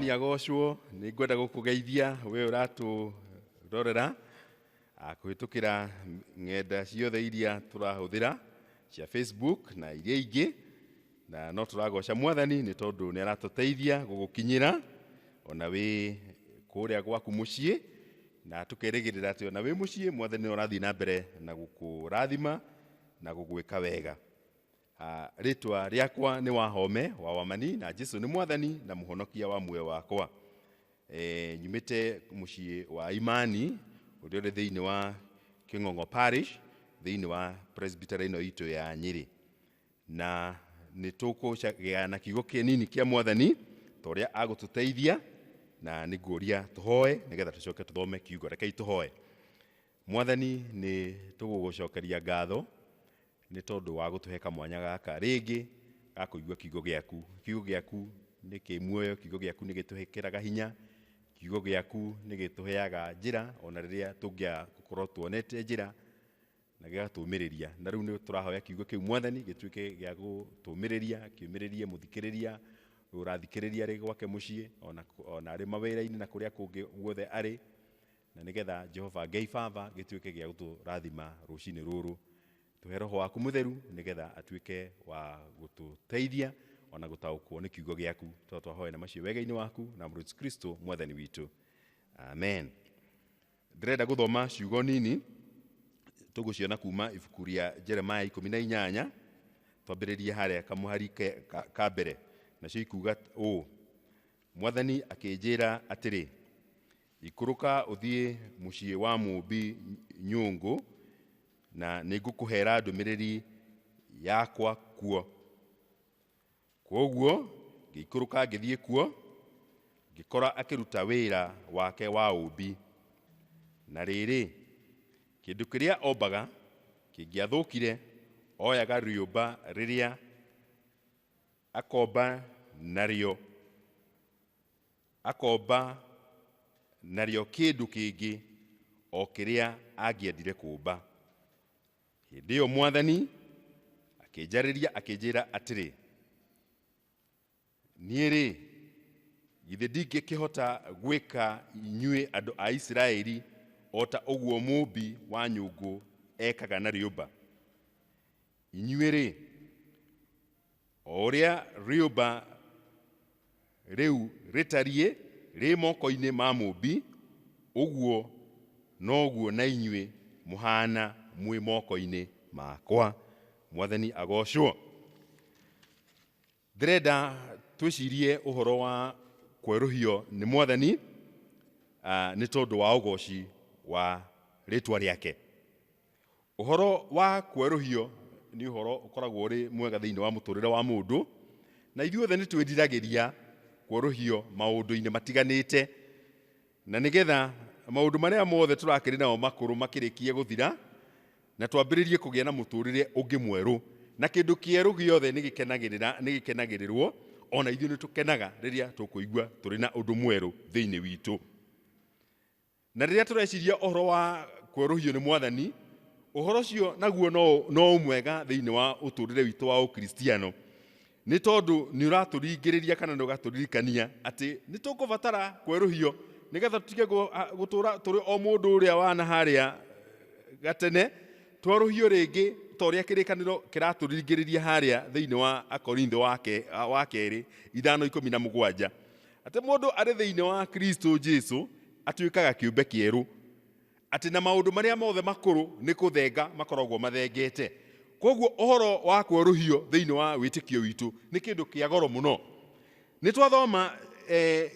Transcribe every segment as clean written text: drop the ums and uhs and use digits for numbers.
Mwathani agocwo. Nĩ ngwenda gũkũgeithia we ũratũrorera kũhĩtũkĩra ng'enda ciothe iria tũrahũthĩra cia Facebook na iria ingĩ, na no tũragoca Mwathani nĩ tondũ nĩ aratũteithia gũgũkinyĩra ona wĩ kũrĩa gwaku mũciĩ, na tũkerĩgĩrĩra atĩ ona wĩ mũciĩ Mwathani nĩ ũrathiĩ na mbere na gũkũrathima na gũgwĩka wega. Rĩtwa rĩakwa nĩ Wahome wa Wamani, na Jesu nĩ Mwathani na Mũhonokia wa muoyo wakwa. Nyumĩte mũciĩ wa Imani ũrĩa ũrĩ thĩinĩ wa Kĩng'ong'o Parish, thĩinĩ wa presbytery ĩno itũ ya Nyĩrĩ, na nĩ tũkũgĩa na kiugo kĩnini kĩa Mwathani ta ũrĩa agũtũteithia, na nĩ ngũria tũhoe nĩgetha tũcoke tũthome kiugo. Rekei tũhoe. Mwathani, nĩ tũgũgũcokeria ngatho nĩ tondũ wa gũtũhe kamwanya gaka rĩngĩ ga kũigua kiugo gĩaku. Kiugo gĩaku nĩ kĩ muoyo, kiugo gĩaku nĩ gĩtũhĩkĩraga hinya, kiugo gĩaku nĩ gĩtũheaga njĩra ona rĩrĩa tũngĩaga gũkorwo tuonete njĩra, na gĩgatũmĩrĩria. Na rĩu nĩ tũrahoya kiugo kĩu, Mwathani, gĩtuĩke gĩa gũtũmĩrĩria, kĩũmĩrĩrie mũthikĩrĩria ũrathikĩrĩria arĩ gwake mũciĩ, ona arĩ mawĩra-inĩ na kũrĩa kũngĩ guothe arĩ, na nĩgetha Jehova Ngai Baba gĩtuĩke gĩa gũtũrathima rũcinĩ rũrũ. Tũhe Roho waku Mũtheru nĩgetha atuĩke wa gũtũteithia ona gũtaũkwo nĩ kiugo gĩaku, tondũ twahoya na macio wega-inĩ waku na mũrũ Yesu Kristo Mwathani witũ, amen. Ndĩrenda gũthoma ciugo nini tũgũciona kuma ibuku rĩa Jeremiah 18, twambĩrĩrie harĩa kamũhari ka mbere, nacio ikuga ũũ: Mwathani akĩnjĩra atĩrĩ, ikũrũka ũthiĩ mũciĩ wa mũũmbi nyũngũ, na nĩngũkũhera ndũmĩrĩri yakwa kuo. Kwoguo ngĩikũrũka ngĩthiĩ kuo, ngĩkora akĩruta wĩra wake wa ũũmbi. Na rĩrĩ, kĩndũ kĩrĩa ombaga kĩngĩathũkire, oyaga rĩũmba rĩrĩa akomba narĩo, akomba narĩo kĩndũ kĩngĩ o kĩrĩa angĩendire kũũmba. Hĩndĩ ĩyo Mwathani akĩnjarĩria akĩnjĩra atĩrĩ, niĩ-rĩ, githĩ ndingĩkĩhota gwĩka inyuĩ andũ a Isiraeli o ta ũguo mũũmbi wa nyũngũ ekaga na rĩũmba? Inyuĩ-rĩ, o ũrĩa rĩũmba rĩu rĩtariĩ rĩ moko-inĩ ma mũũmbi, ũguo noguo na inyuĩ mũhana mwĩ moko-inĩ makwa. Mwathani agocwo. Ndĩrenda twĩcirie ũhoro wa kwerũhio nĩ Mwathani nĩ tondũ wa ũgoci wa rĩtwa rĩake. Ũhoro wa kwerũhio nĩ ũhoro ũkoragwo ũrĩ mwega thĩinĩ wa mũtũrĩre wa mũndũ, na ithuothe nĩ twĩriragĩria kwerũhio maũndũ-inĩ matiganĩte, na nĩgetha maũndũ marĩa mothe tũrakĩrĩ namo makũrũ makĩrĩkie gũthira, na twambĩrĩrie kũgĩa na mũtũrĩre ũngĩ mwerũ. Na kĩndũ kĩerũ gĩothe nĩ gĩkenagĩrĩrwo, ona ithuĩ nĩ tũkenaga rĩrĩa tũkũigua tũrĩ na ũndũ mwerũ thĩinĩ witũ. Na rĩrĩa tũreciria ũhoro wa kwerũhio nĩ Mwathani, ũhoro ũcio naguo no ũmwega thĩinĩ wa ũtũrĩre witũ wa Ũkristiano, nĩ tondũ nĩ ũratũringĩrĩria kana nĩ ũgatũririkania atĩ nĩ tũkũbatara kwerũhio nĩgetha tũtige gũtũra tũrĩ o mũndũ ũrĩa wa na harĩa gatene, twerũhio rĩngĩ ta ũrĩa kĩrĩkanĩro kĩratũringĩrĩria harĩa thĩinĩ wa Akorintho wa kerĩ 5:17, atĩ mũndũ arĩ thĩinĩ wa Kristo Jesu atuĩkaga kĩũmbe kĩerũ, atĩ na maũndũ marĩa mothe makũrũ nĩ kũthenga makoragwo mathengete. Koguo ũhoro wa kwerũhio thĩinĩ wa wĩtĩkio witũ nĩ kĩndũ kĩa goro mũno. Nĩ twathoma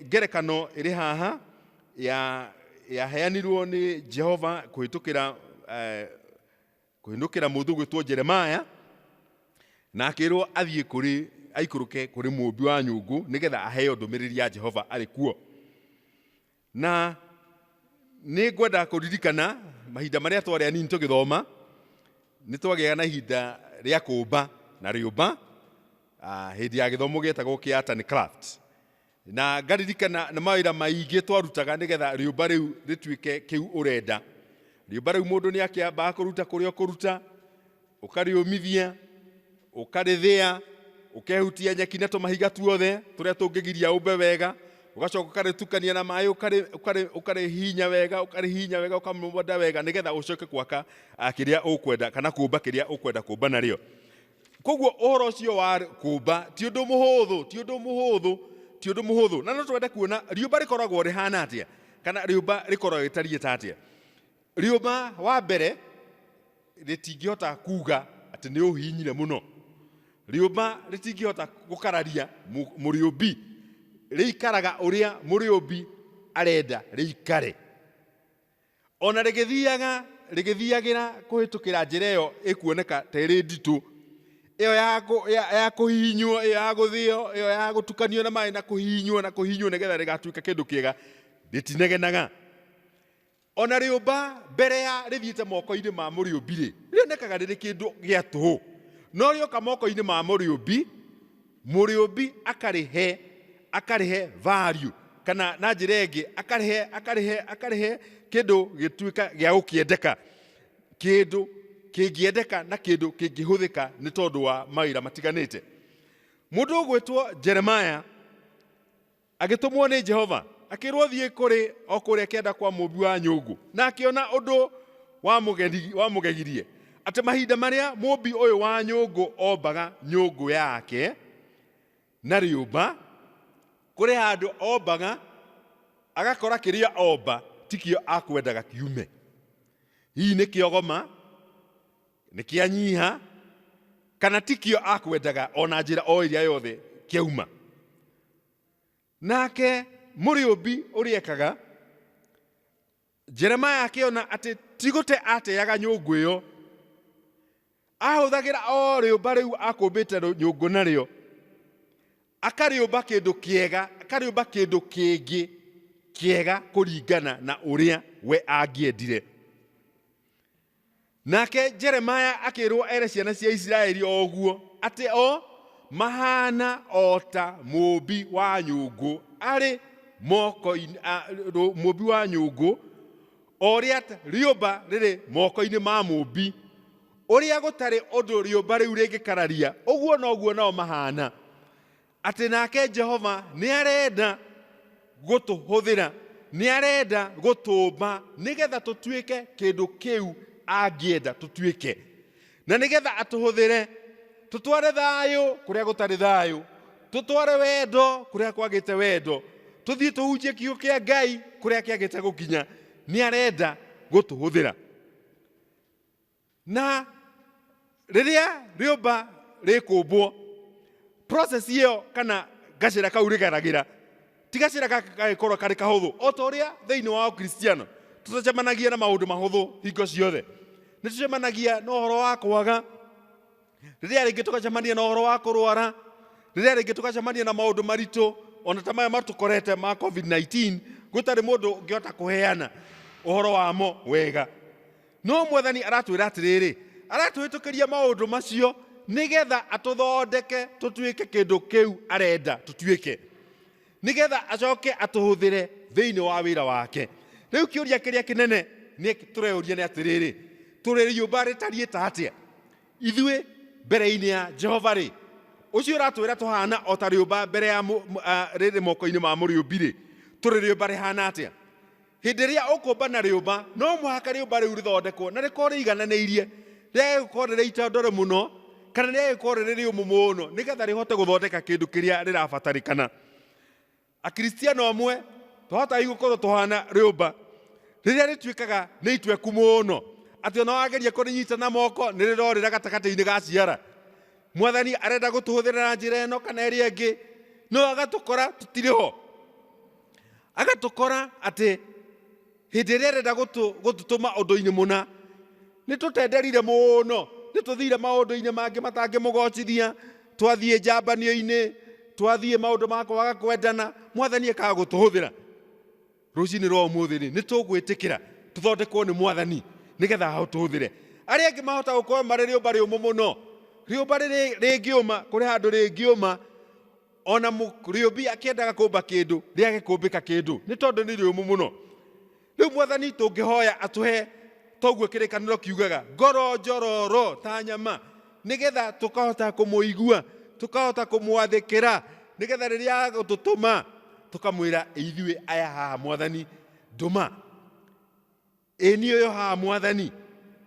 ngerekano ĩrĩ haha yaheanirwo nĩ Jehova kũhĩtũkĩra mũndũ gwĩtwo Jeremiah, na akĩrwo athiĩ kũrĩ aikũrũke kũrĩ mũũmbi wa nyũngũ nĩgetha aheo ndũmĩrĩri ya Jehova arĩ kuo. Na nĩ ngwenda kũririkana mahinda marĩa twarĩ anini tũgĩthoma, nĩ twagĩaga na ihinda rĩa kũũmba na rĩũmba, hĩndĩ ya gĩthomo gĩetagwo kĩa art and craft. Na ngaririkana na mawĩra maingĩ twarutaga nĩgetha rĩũmba rĩu rĩtuĩke kĩu ũrenda. Rĩũmba rĩu mũndũ nĩ akĩambaga kũruta kũrĩa ũkũruta, ũkarĩũmithia, ũkarĩthĩa, ũkehutia nyeki na tũmahiga tuothe tũrĩa tũngĩgiria ũmbe wega. Ũgacoka ũkarĩtukania na maĩ, ũkarĩhihinya wega, ũkarĩhihinya wega, ũkamũmonda wega, nĩgetha ũcoke gwaka kĩrĩa ũkwenda kana kũmba kĩrĩa ũkwenda kũmba narĩo. Koguo ũhoro ũcio wa kũmba ti ũndũ mũhũthũ, ti ũndũ mũhũthũ, ti ũndũ mũhũthũ. Na no twende kuona rĩũmba rĩkoragwo rĩhana atĩa, kana rĩũmba rĩkoragwo rĩtariĩ ta atĩa. Rĩũmba wa mbere rĩtingĩhota kuga atĩ nĩ ũhihinyire mũno. Rĩũmba rĩtingĩhota gũkararia mũrĩũmbi, rĩikaraga ũrĩa mũrĩũmbi arenda rĩikare. Ona rĩgĩthiagĩra kũhĩtũkĩra njĩra ĩyo ĩkuoneka ta ĩrĩ nditũ, ĩyo ya kũhihinywo, ĩyo ya gũthĩo, ĩyo ya gũtukanio na maĩ na kũhihinywo na kũhihinywo nĩgetha rĩgatuĩka kĩndũ kĩega, rĩtinegenaga. Ona rĩũmba mbere ya rĩthiĩte moko-inĩ ma mũrĩũmbi rĩ, rĩonekaga rĩrĩ kĩndũ gĩa tũhũ, no rĩoka moko-inĩ ma mũrĩũmbi, mũrĩũmbi akarĩhe value, kana na njĩra ĩngĩ akarĩhe kĩndũ gĩtuĩka gĩa gũkĩendeka, kĩndũ kĩngĩendeka na kĩndũ kĩngĩhũthĩka nĩ tondũ wa mawĩra matiganĩte. Mũndũ ũgwĩtwo Jeremiah agĩtũmwo nĩ Jehova, akĩrwo thiĩ kũrĩ o kũrĩa kĩanda kwa mũmbi wa nyũngũ, na akĩona ũndũ wamũgegirie, atĩ mahinda marĩa mũmbi ũyũ wa nyũngũ ombaga nyũngũ yake na rĩũmba, kũrĩ handũ ombaga agakora kĩrĩa omba tikĩo akwendaga kiume. Hihi nĩ kĩogoma, nĩ kĩanyiha, kana tikĩo akwendaga ona njĩra o ĩrĩa yothe kĩauma. Nake mũrĩũmbi ũrĩa ekaga, Jeremiah akĩona atĩ ti gũte ateaga nyũngũ ĩyo, ahũthagĩra o rĩũmba rĩu akũmbĩte nyũngũ narĩo, akarĩũmba kĩndũ kĩega, akarĩũmba kĩndũ kĩngĩ kĩega kũringana na ũrĩa we angĩendire. Nake Jeremiah akĩrwo ere ciana cia Isiraeli o ũguo, atĩ o mahana o ta mũũmbi wa nyũngũ arĩ moko-inĩ, mũũmbi wa nyũngũ, o ũrĩa rĩũmba rĩrĩ moko-inĩ ma mũũmbi, ũrĩa gũtarĩ ũndũ rĩũmba rĩu rĩngĩkararia, ũguo noguo nao mahana. Atĩ nake Jehova nĩ arenda gũtũhũthĩra, nĩ arenda gũtũmba nĩgetha tũtuĩke kĩndũ kĩu angĩenda tũtuĩke, na nĩgetha atũhũthĩre tũtware thayũ kũrĩa gũtarĩ thayũ, tũtware wendo kũrĩa kwagĩte wendo, tũthiĩ tũhunjie kiugo kĩa Ngai kũrĩa kĩagĩte gũkinya. Nĩ arenda gũtũhũthĩra. Na rĩrĩa rĩũmba rĩkũmbwo, process ĩyo kana gacĩra kau rĩgeragĩra ti gacĩra gaka gagĩkorwo karĩ kahũthũ, o ta ũrĩa thĩinĩ wa Ũkristiano tũtacemanagia na maũndũ mahũthũ hingo ciothe. Nĩ tũcemanagia na ũhoro wa kwaga, rĩrĩa rĩngĩ tũgacemania na ũhoro wa kũrwara, rĩrĩa rĩngĩ tũgacemania na maũndũ maritũ ona ta maya matũkorete ma COVID-19, gũtarĩ mũndũ ũngĩhota kũheana ũhoro wamo wega. No Mwathani aratwĩra atĩrĩrĩ, aratũhĩtũkĩria maũndũ macio nĩgetha atũthondeke tũtuĩke kĩndũ kĩu arenda tũtuĩke, nĩgetha acoke atũhũthĩre thĩinĩ wa wĩra wake. Rĩu kĩũria kĩrĩa kĩnene nĩ tũreyũria nĩ atĩrĩrĩ, tũrĩ rĩũmba rĩtariĩ ta atĩa ithuĩ mbere-inĩ ya Jehova rĩ? Ũcio ũratwĩra tũhana o ta rĩũmba mbere ya rĩrĩ moko-inĩ ma mũrĩũmbi rĩ, tũrĩ rĩũmba rĩhana atĩa? Hĩndĩ ĩrĩa ũkũmba na rĩũmba, no mũhaka rĩũmba rĩu rĩthondekwo na rĩkorwo rĩigananĩirie, rĩage gũkorwo rĩrĩ itondore mũno kana rĩage gũkorwo rĩrĩ rĩũmũ mũno, nĩgetha rĩhote gũthondeka kĩndũ kĩrĩa rĩrabatarĩkana. Akristiano amwe twahota gũkorwo tũhana rĩũmba rĩrĩa rĩtuĩkaga nĩ itweku mũno, atĩ ona wageria kũrĩnyita na moko nĩ rĩrorĩra gatagatĩ-inĩ ga ciara. Mwathani arenda gũtũhũthĩra na njĩra ĩno kana ĩrĩa ĩngĩ, no agatũkora tũtirĩ ho. Agatũkora atĩ hĩndĩ ĩrĩa arenda gũtũtũma ũndũ-inĩ mũna, nĩ tũtenderire mũno, nĩ tũthire maũndũ-inĩ mangĩ matangĩmũgocithia, twathiĩ njambanio-inĩ, twathiĩ maũndũ ma kwaga kwendana, Mwathani akaga gũtũhũthĩra. Rũcinĩ rwa ũmũthĩ rĩ, nĩ tũgwĩtĩkĩra tũthondekwo nĩ Mwathani nĩgetha atũhũthĩre. Arĩa angĩ mahota gũkorwo marĩ rĩũmba rĩũmũ mũno, rĩũmba rĩrĩ rĩngĩũma, kũrĩ handũ rĩngĩũma, ona mũrĩũmbi akĩendaga kũmba kĩndũ, rĩage kũmbĩka kĩndũ, nĩ tondũ nĩ rĩũmũ mũno. Rĩu Mwathani tũngĩhoya atũhe toguo kĩrĩkanĩro kiugaga, ngoro njororo ta nyama, nĩgetha tũkahota kũmũigua, tũkahota kũmwathĩkĩra, nĩgetha rĩrĩa agũtũtũma Tũkamwĩra, ithuĩ aya haha Mwathani, ndũma. Ĩ niĩ ũyũ haha Mwathani,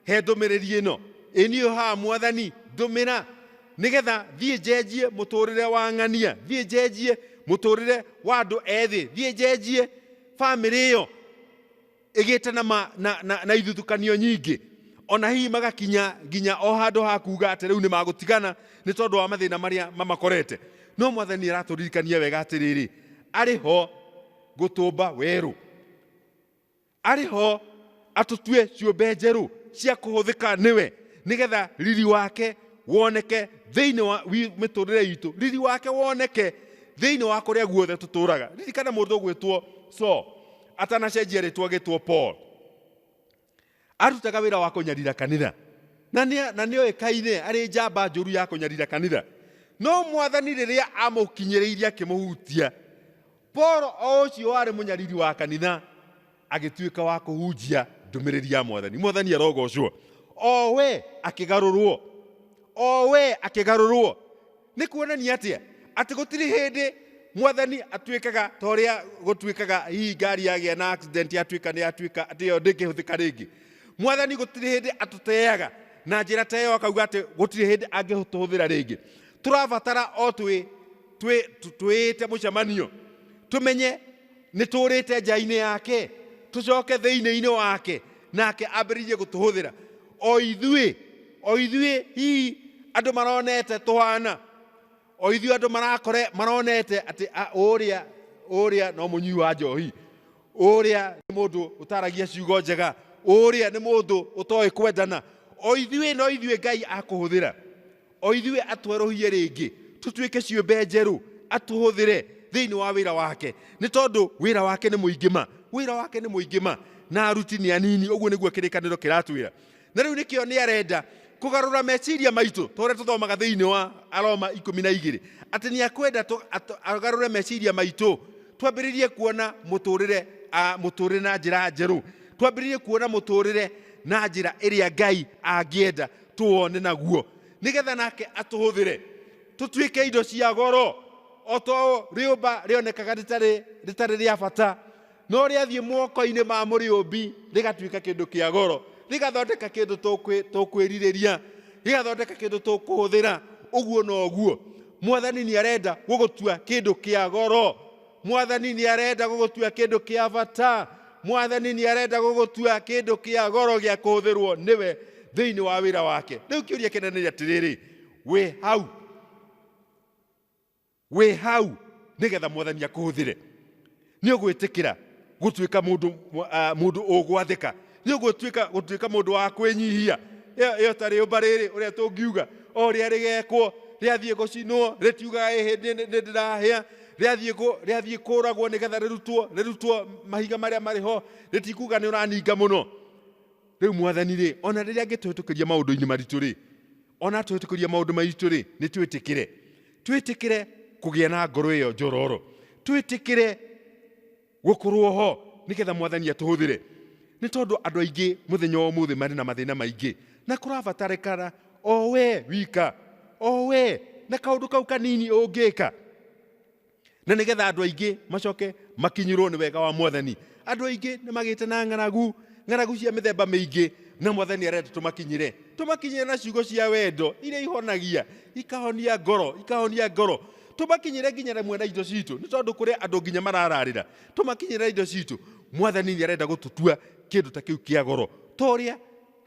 he ndũmĩrĩri ĩno. Ĩ niĩ ũyũ haha Mwathani, ndũmĩra nĩgetha thiĩ njenjie mũtũrĩre wa ng'ania, thiĩ njenjie mũtũrĩre wa andũ ethĩ, thiĩ njenjie bamĩrĩ ĩyo ĩgĩte na, ma, na, na, na ithuthukanio nyingĩ, ona hihi magakinya nginya o handũ ha kuga atĩ rĩu nĩ magũtigana nĩ tondũ wa mathĩna marĩa mamakorete. No Mwathani aratũririkania wega atĩrĩrĩ, arĩ ho gũtũmba werũ, arĩ ho atũtue ciũmbe njerũ cia kũhũthĩka nĩwe, nĩgetha riri wake woneke thĩinĩ wa mĩtũrĩre itũ, riri wake woneke thĩinĩ wa kũrĩa guothe tũtũraga. Ririkana mũndũ ũgwĩtwo Saul atanacenjia rĩtwa agĩtwo Paul, arutaga wĩra wa kũnyarira kanitha na nĩoĩkaine arĩ njamba njũru ya kũnyarira kanitha. No Mwathani rĩrĩa amũkinyĩrĩirie akĩmũhutia, Paul o ũcio warĩ mũnyariri wa kanitha agĩtuĩka wa kũhunjia ndũmĩrĩri ya Mwathani. Mwathani arogocwo. O we akĩgarũrwo, o we akĩgarũrwo. Nĩ kuonania atĩa atĩ gũtirĩ hĩndĩ Mwathani atuĩkaga ta ũrĩa gũtuĩkaga hihi ngari yagĩa na accident yatuĩka nĩ yatuĩka atĩ ĩyo ndĩngĩhũthĩka rĩngĩ. Mwathani gũtirĩ hĩndĩ atũteaga na njĩra ta ĩyo akauga atĩ gũtirĩ hĩndĩ angĩtũhũthĩra rĩngĩ. Tũrabatara o twĩĩte mũcemanio, tũmenye nĩ tũrĩte nja-inĩ yake, tũcoke thĩinĩ-inĩ wake, nake ambĩrĩrie gũtũhũthĩra. O ithuĩ, o ithuĩ hihi andũ maronete tũhana, o ithuĩ andũ marakore maronete atĩ ũrĩa, ũrĩa no mũnyui wa njohi, ũrĩa nĩ mũndũ ũtaragia ciugo njega, ũrĩa nĩ mũndũ ũtoĩ kwendana. O ithuĩ no ithuĩ Ngai akũhũthĩra, o ithuĩ atwerũhie rĩngĩ, tũtuĩke ciũmbe njerũ, atũhũthĩre thĩinĩ wa wĩra wake, nĩ tondũ wĩra wake nĩ mũingĩ ma, wĩra wake nĩ mũingĩ ma, na aruti nĩ anini. Ũguo nĩguo kĩrĩkanĩro kĩratwĩra. Na rĩu nĩkĩo nĩ arenda kũgarũra meciria maitũ, ta ũrĩa tũthomaga thĩinĩ wa Aroma 12, atĩ nĩ akwenda agarũre meciria maitũ, twambĩrĩrie kuona mũtũrĩre, mũtũrĩre na njĩra njerũ, twambĩrĩrie kuona mũtũrĩre na njĩra ĩrĩa Ngai angĩenda tũwone naguo, nĩgetha nake atũhũthĩre tũtuĩke indo cia goro. O to rĩũmba rĩonekaga rĩtarĩ rĩa bata, no rĩathiĩ moko-inĩ ma mũrĩũmbi rĩgatuĩka kĩndũ kĩa goro, rĩgathondeka kĩndũ tũkwĩrirĩria, rĩgathondeka kĩndũ tũkũhũthĩra. Ũguo noguo Mwathani nĩ arenda gũgũtua kĩndũ kĩa goro. Mwathani nĩ arenda gũgũtua kĩndũ kĩa bata. Mwathani nĩ arenda gũgũtua kĩndũ kĩa goro gĩa kũhũthĩrwo nĩwe thĩinĩ wa wĩra wake. Rĩu kĩũria kĩnene nĩ atĩrĩrĩ, wĩ hau? Wĩ hau nĩgetha Mwathani akũhũthĩre? Nĩ ũgwĩtĩkĩra gũtuĩka mũndũ ũgwathĩka? Nĩ ũgũtuĩka gũtuĩka mũndũ wa kwĩnyihia? Ĩyo ta rĩũmba rĩrĩ ũrĩa tũngiuga o ũrĩa rĩgekwo, rĩathiĩ gũcinwo rĩtiugaga ĩhĩ nĩ ndĩrahĩa, rĩathiĩ kũragwo nĩgetha rĩrutwo mahiga marĩa marĩ ho, rĩtikuga nĩ ũraninga mũno. Rĩu Mwathani rĩ, ona rĩrĩa angĩtũhĩtũkĩria maũndũ-inĩ maritũ rĩ, ona atũhĩtũkĩria maũndũ maritũ rĩ, nĩ twĩtĩkĩre, twĩtĩkĩre kũgĩa na ngoro ĩyo njororo, twĩtĩkĩre gũkorwo ho nĩgetha Mwathani atũhũthĩre. Nĩ tondũ andũ aingĩ mũthenya wa ũmũthĩ marĩ na mathĩna maingĩ, na kũrabatarĩkana o we wika, o we na kaũndũ kau kanini ũngĩka, na nĩgetha andũ aingĩ macoke makinyĩrwo nĩ wega wa Mwathani. Andũ aingĩ nĩ magĩte na ng'aragu, ng'aragu cia mĩthemba mĩingĩ, na Mwathani arenda tũmakinyĩre, tũmakinyĩre na ciugo cia wendo iria ihonagia, ikahonia ngoro, ikahonia ngoro. Tũmakinyĩre nginya rĩmwe na indo citũ, nĩ tondũ kũrĩ andũ nginya marararĩra. Tũmakinyĩre na indo citũ. Mwathani nĩ arenda gũtũtua kĩndũ ta kĩu kĩa goro, ta ũrĩa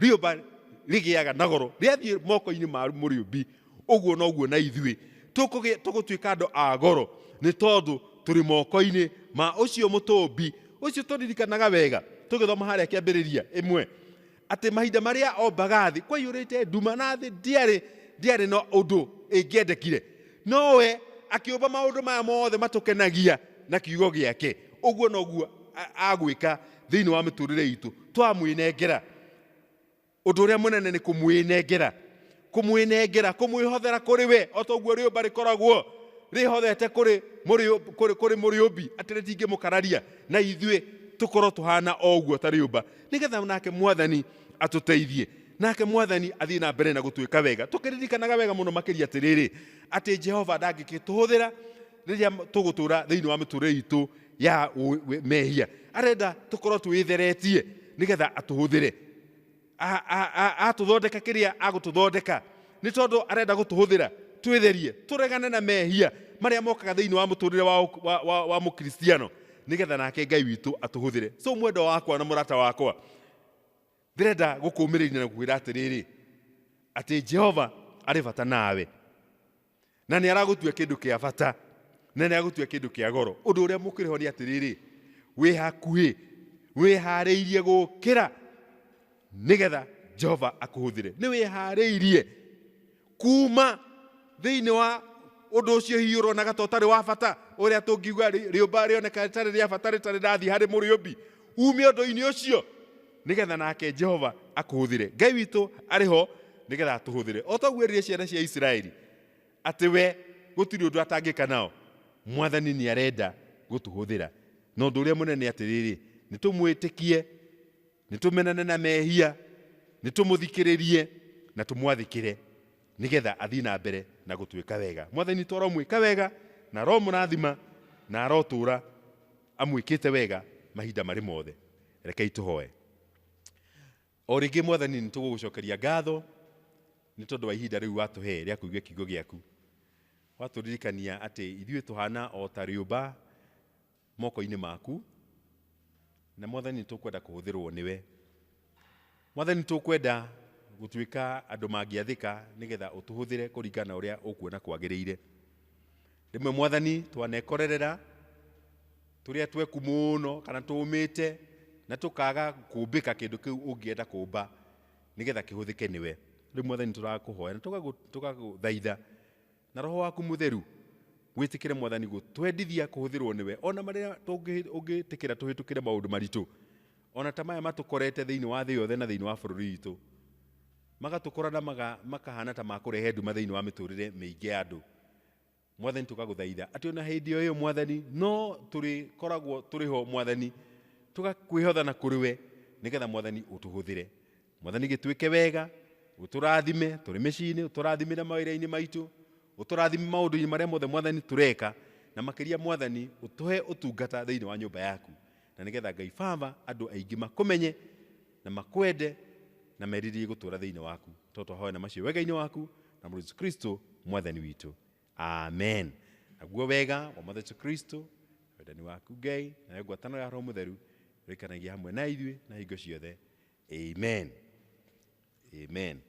rĩũmba rĩgĩaga na goro rĩathiĩ moko-inĩ ma mũrĩũmbi. Ũguo noguo na ithuĩ tũgũtuĩka andũ a goro, nĩ tondũ tũrĩ moko-inĩ ma ũcio mũtũmbi ũcio. Tũririkanaga wega tũgĩthoma harĩa kĩambĩrĩria ĩmwe atĩ mahinda marĩa ombaga thĩ kwaiyũrĩte nduma, na thĩ ndĩarĩ na ũndũ ĩngĩendekire, nowe akĩũmba maũndũ maya mothe matũkenagia na kiugo gĩake. Ũguo noguo agwĩka thĩinĩ wa mĩtũrĩre itũ twamwĩnengera. Ũndũ ũrĩa mũnene nĩ kũmwĩnengera, kũmwĩnengera, kũmwĩhothera kũrĩ we, o ta ũguo rĩũmba rĩkoragwo rĩhothete kũrĩ mũrĩũmbi atĩ rĩtingĩmũkararia, na ithuĩ tũkorwo tũhana o ũguo ta rĩũmba, nĩgetha nake Mwathani atũteithie, nake Mwathani athiĩ na mbere na gũtwĩka wega. Tũkĩririkanaga wega mũno makĩria atĩrĩrĩ, atĩ Jehova ndangĩkĩtũhũthĩra Rĩrĩa tũgũtũra thĩinĩ wa mĩtũrĩre itũ ya mehia, arenda tũkorwo twĩtheretie nĩgetha atũhũthĩre. Atũthondeka kĩrĩa agũtũthondeka nĩ tondũ arenda gũtũhũthĩra twĩtherie, tũregane na mehia marĩa mokaga thĩinĩ wa mũtũrĩre wa mũkristiano, nĩgetha nake Ngai witũ atũhũthĩre. So mwendwa wakwa na mũrata wakwa, ndĩrenda gũkũmĩrĩria na gũkwĩra atĩrĩrĩ, atĩ Jehova arĩ bata nawe, na nĩ aragũtua kĩndũ kĩa bata, na nĩ aragũtua kĩndũ kĩa goro. Ũndũ ũrĩa mũkĩrĩho nĩ atĩrĩrĩ, wĩ hakuhĩ, wĩharĩirie gũkĩra nĩgetha Jehova akũhũthĩre. Nĩ wĩharĩirie kuma thĩinĩ wa ũndũ ũcio hihi ũronaga ta ũtarĩ wa bata, ũrĩa tũngiuga rĩũmba rĩoneka rĩtarĩ rĩa bata, rĩtarĩ rĩrathiĩ harĩ mũrĩũmbi, ume ũndũ-inĩ ũcio nĩgetha nake Jehova akũhũthĩre. Ngai witũ arĩ ho nĩgetha atũhũthĩre, o ta ũguo erire ciana cia Isiraeli atĩ we gũtirĩ ũndũ atangĩka nao. Mwathani nĩ arenda gũtũhũthĩra, na ũndũ ũrĩa mũnene atĩrĩrĩ, nĩ tũmwĩtĩkie, nĩ tũmenane na mehia, nĩ tũmũthikĩrĩrie na tũmwathĩkĩre, nĩgetha athiĩ na mbere na gũtuĩka wega. Mwathani witũ aromwĩka wega na aromũrathima na arotũra amwĩkĩte wega mahinda marĩ mothe. Rekei tũhoe. O rĩngĩ Mwathani, nĩ tũgũgũcokeria ngatho nĩ tondũ wa ihinda rĩu watũhe rĩa kũigua kiugo gĩaku. Watũririkania atĩ ithuĩ tũhana o ta rĩũmba moko-inĩ maku, na Mwathani nĩ tũkwenda kũhũthĩrwo nĩwe. Mwathani, tũkwenda gũtuĩka andũ mangĩathĩka nĩgetha ũtũhũthĩre kũringana na ũrĩa ũkuona kwagĩrĩire. Rĩmwe Mwathani twanekorerera tũrĩa tweku mũno kana tũmĩte na tũkaga kũmbĩka kĩndũ kĩu ũngĩenda kũmba nĩgetha kĩhũthĩke nĩwe. Rĩu Mwathani tũrakũhoya na tũgagũthaitha na Roho waku Mũtheru wĩtĩkĩre Mwathani gũtwendithia kũhũthĩrwo nĩwe, ona marĩa ũngĩtĩkĩra tũhĩtũkĩre maũndũ maritũ ona ta maya matũkorete thĩinĩ wa thĩ yothe na thĩinĩ wa bũrũri witũ, magatũkora na makahana ta makũrehe nduma thĩinĩ wa mĩtũrĩre mĩingĩ ya andũ. Mwathani tũgagũthaitha atĩ ona hĩndĩ o ĩyo Mwathani no tũrĩkoragwo tũrĩ ho Mwathani, tũgakwĩhothana kũrĩ we nĩgetha Mwathani ũtũhũthĩre. Mwathani gĩtuĩke wega, ũtũrathime tũrĩ mĩciĩ-inĩ, ũtũrathimĩre mawĩra-inĩ maitũ, ũtũrathime maũndũ-inĩ marĩa mothe Mwathani tũreka, na makĩria Mwathani ũtũhe ũtungata thĩinĩ wa nyũmba yaku, na nĩgetha Ngai Baba andũ aingĩ makũmenye na makwende na merirĩrie gũtũũra thĩinĩ waku. Tondũ twahoya na macio wega-inĩ waku na Mũrũ Jesũ Kristo Mwathani witũ, amen. Naguo wega wa Mwathani Jesũ Kristo, wendani waku Ngai, nayo ngwatanĩro ya Roho Mũtheru ĩrĩkanagia hamwe na ithuĩ na hingo ciothe. Amen. Amen.